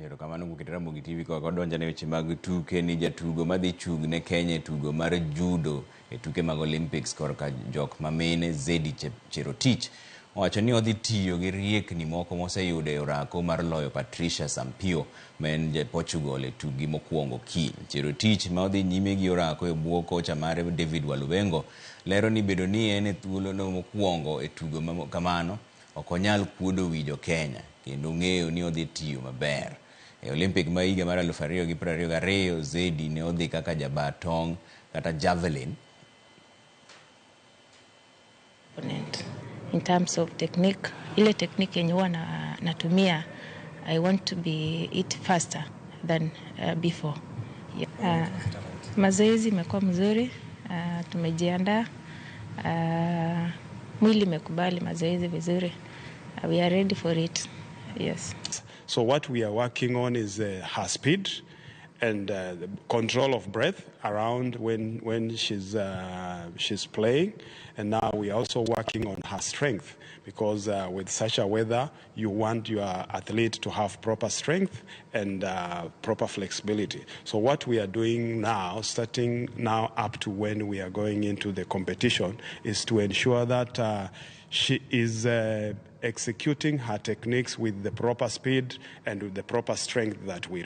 Erokamano kuom Ramogi TV koka wadonjo ne weche mag tuke ni jatugo madhi chung' ne Kenya e tugo mar judo e tuke mag Olympics korka jok mamine Zedi Cherotich owacho ni odhi tiyo gi riekni moko moseyudo e orako mar loyo Patricia Sampaio ma en ja Portugal e tukgi mokwongo kiny. Cherotich ma odhi nyime gi orako e bwo kocha mare David Walubengo lero ni bedo ni en e thuolono mokwongo e tugo kamano ok onyal kuodo wi jo Kenya kendo ng'eyo ni odhi tiyo maber. E Olympic ma higa mar 2022, Zedi ne odhi kaka jaba tong' kata javelin opponent. In terms of technique, ile technique yenye huwa natumia, I want to be it faster than before. Yeah. Mazoezi imekuwa mzuri, tumejiandaa, mwili imekubali mazoezi vizuri. We are ready for it. Yes. So what we are working on is her speed and the control of breath around when she's playing. And now we are also working on her strength, because with such a weather, you want your athlete to have proper strength and proper flexibility. So what we are doing now, starting now up to when we are going into the competition, is to ensure that she is executing her techniques with the proper speed and with the proper strength that we